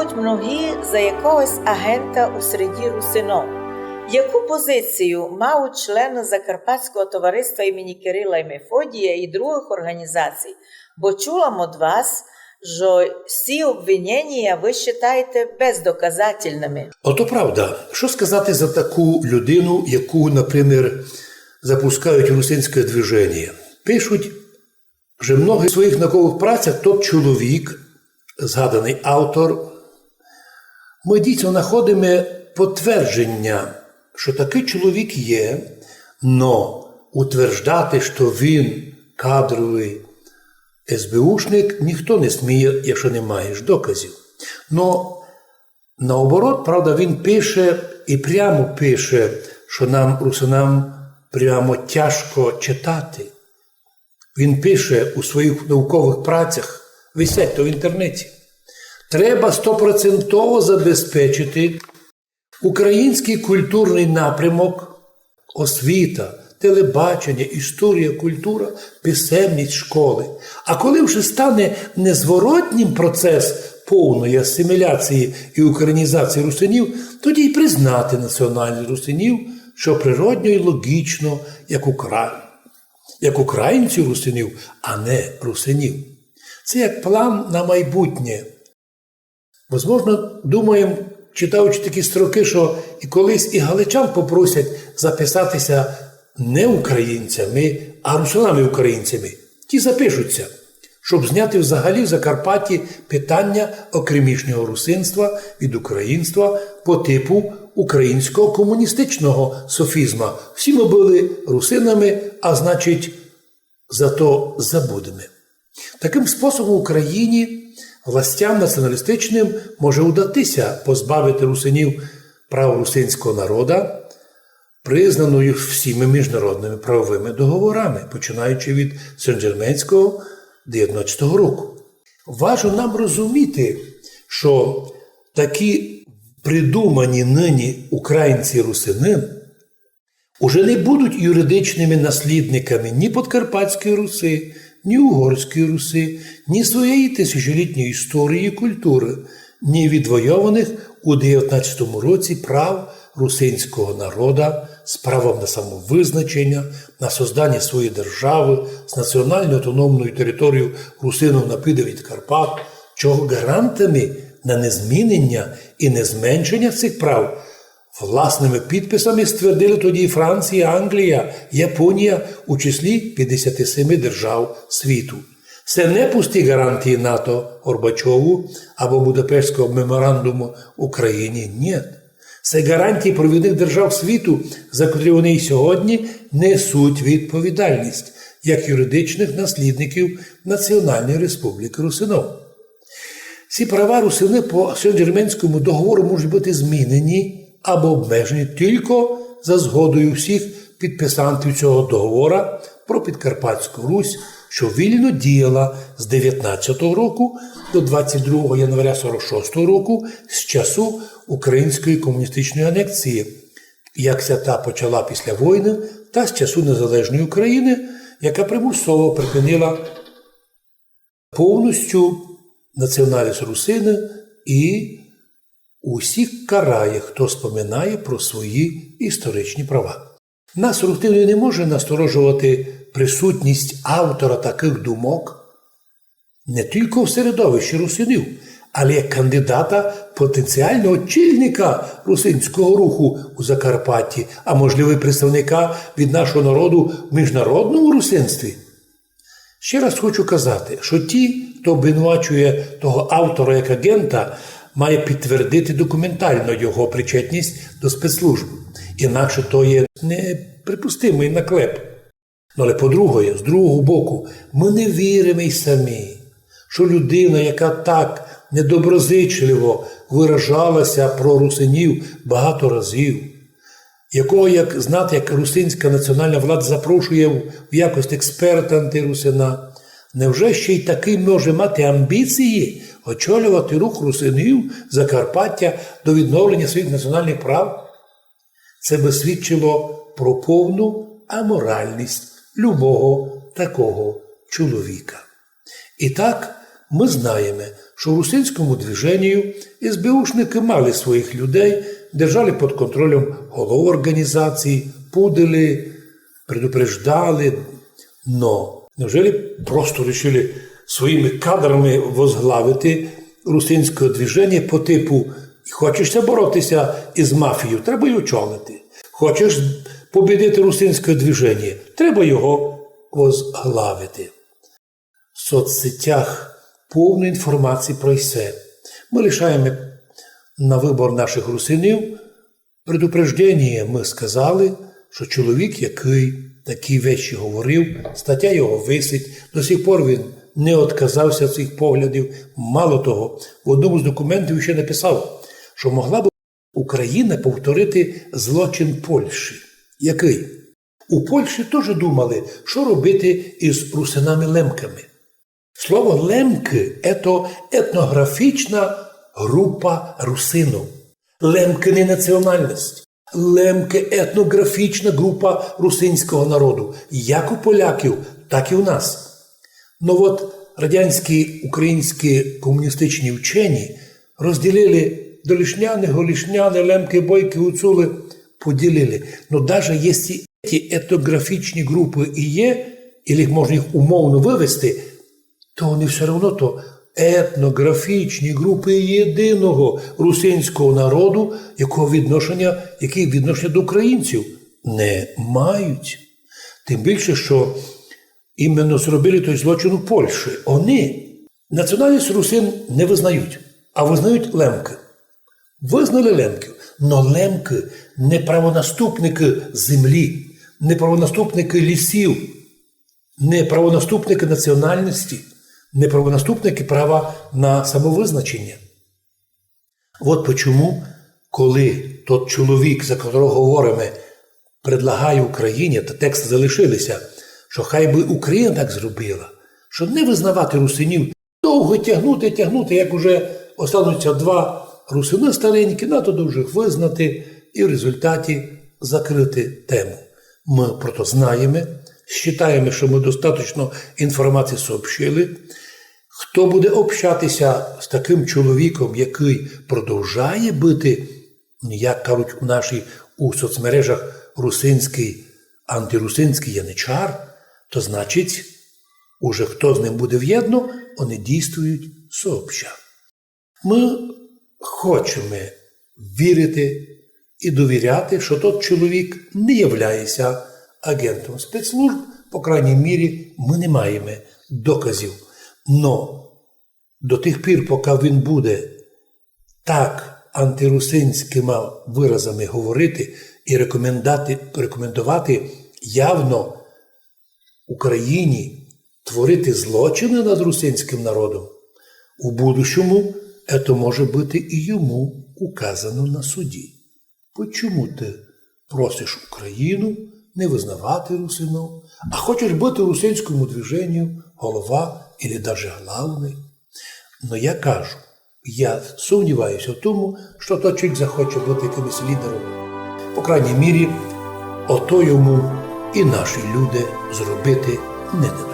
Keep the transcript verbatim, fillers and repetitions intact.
Многі за якогось агента у середі русинов. Яку позицію мавуть члены Закарпатського товариства імені Кирила і Мефодія і другых орґанізацій? Бо чула м од вас, што всі обвиненія вы считаєте бездоказательными. Ото правда. Што сказати за таку людину, яку, например, запускають русинське движеніє? Пишуть, што в многых своїх науковых працях тот чоловік, згаданый автор, мы дійсно находиме потвердженя, што такый чоловік є, но утверждати, што він кадровый СБУшник, ніхто не сміє, якщо не маєш доказів. Но наоборот, правда, він пише і прямо пише, што нам, русинам, прямо тяжко читати. Він пише у своїх науковых працях, висять то в інтернеті: треба стопроцентово забезпечити українськый культурный напрямок: освіта, телебачення, історія, культура, писемність, школы. А коли вже стане незворотнім процес повної асиміляції і українізації русинів, тоді й признати національность русинів, што природньо і логічно, як укра-, як українців русинів, а не русинів. Це як план на майбутнє. Возможно, думаєм, читаючи такі строки, што і колись і галичан попросять записати ся не українцями, а русинами-українцями. Ті запишуть ся, щоб зняти взагалі в Закарпатті питаня окремішнього русинства від українства по типу українського комуністичного софізма. Всі мы были русинами, а значить, зато забудеме. Такым способом в Україні властям націоналістичным може удати ся позбавити русинів прав русинського народа, признаної всіма міжнародныма правовыма договорами, починаючи від Сен-Джерменського девятнадцятого року. Важно нам розуміти, што такі придумані нині українці-русины уже не будуть юридичныма наслідниками ні Подкарпатської Руси, ні Угорської Руси, ні своєї тисячолітньої історії і культуры, ні відвойованых у девятнадцятому році прав русинського народа з правом на самовизначеня, на созданя своєї державы, з національною автономною територією русинов на південь від Карпат, чого гарантами на незміненя і незменшеня цих прав власныма підписами ствердили тоді Франція, Англія, Японія у числі пятдесяти семи держав світу. Се не пусті гарантії НАТО Горбачову або Будапештського меморандуму Україні, нєт. Се гарантії провідных держав світу, за котрі они й сьогодні несуть відповідальность, як юридичных наслідників Національної Республікы Русинов. Сі права русины по Сен-Джерменському договору можуть быти змінені або обмежені тілько за згодою всіх підписантів цього договора про Підкарпатську Русь, що вільно діяла з девятнадцятого року до двадцять другого января сорок шостого року з часу української комуністичної анексії, як ся та почала після войны, та з часу незалежної України, яка примусово припинила повністю націоналіст русины і усіх карає, хто споминає про свої історичні права. Нас, русинів, не може насторожовати присутність автора такых думок не тілько в середовищі русинів, але як кандидата, потенціалного очільника русинського руху у Закарпатті, а можливо й представника від нашого народу в міжнародному русинстві. Ще раз хочу казати, що ті, хто обвинувачує того автора як агента, має підтвердити документально його причетність до спецслужб. Інакше то є неприпустимый наклеп. Ну, але по-друге, з другого боку, мы не віриме й самі, що людина, яка так недоброзичливо выражала ся про русинів багато разів, якого, як знати, як русинська національна влада запрошує в, в якості експерта антирусина, невже ще й такый може мати амбіції очолювати рух русинів Закарпаття до відновлення своїх національних прав? Це бы свідчило про повну аморальність любого такого чоловіка. І так, Мы знаєме, што в русинському движенію СБУшникы мали своїх людей, держали під контролем голову організації, пудили, предупреждали. Но неужели просто рішили своїми кадрами возглавити русинське движеня по типу: «Хочеш ся бороти ся із мафією? Треба й очолити. Хочеш побідити русинське движеня? Треба його возглавити». В соцсетях повно інформації про всьо. Мы лишаєме на выбор наших русинів. Предупрежденя: мы сказали, што чоловік, якый такі вещі говорив, статя його висить, до сих пор він не отказав ся від своїх поглядів. Мало того, в одному з документів ще написав, што могла бы Україна повторити злочин Польщі. Якый? У Польщі тоже думали, што робити із русинами-лемками. Слово лемкы — это етнографічна ґрупа русинів. Лемкы не національность. Лемкы — етнографічна ґрупа русинського народу, як у поляків, так і у нас. Но от радянські українські комуністичні вчені розділили долішняны, голішняны, лемкы, бойкы, гуцулы, поділили. Но даже якщо ті етнографічні ґрупы і є, і їх можна їх умовно вывести, то они всьо равно то етнографічні ґрупы єдиного русинського народу, якого відношеня, які відношеня до українців не мають. Тым більше, што іменно зробили той злочин у Польщі. Они національность русин не визнають, а визнають лемкы. Визнали лемків, но лемкы не правонаступникы землі, не правонаступникы лісів, не правонаступникы національності, не правонаступникы права на самовизначеня. Вот почому, коли тот чоловік, за котрого говориме, предлагає Україні, та тексты залишили ся, што хай бы Україна так зробила, што не визнавати русинів, довго тягнути, тягнути, як уже остануться два русины старенькі, надто довго їх визнати і в результаті закрити тему. Мы про то знаєме, считаєме, што мы достаточно інформації сообщили. Хто буде общати ся з такым чоловіком, якый продовжає быти, як кажуть у нашій, у соцмережах, русинськый, антирусинськый яничар, то значить, уже хто з ним буде вєдно, они дійствують сообща. Мы хочеме вірити і довіряти, што тот чоловік не являє ся агентом спецслужб, по крайній мірі, мы не маєме доказів. Но до тых пір, пока він буде так антирусинськыма выразами говорити і рекомендати-, рекомендовати явно Україні творити злочины над русинськым народом, у будущому ето може быти і йому указано на суді. Почому ты просиш Україну не визнавати русинов, а хочеш быти у русинському движенню голова или даже главный? Но я кажу, я сумніваю ся в тому, што тот чоловік захоче быти якымось лідером. По крайній мірі, ото йому і наші люди зробити не дадуть.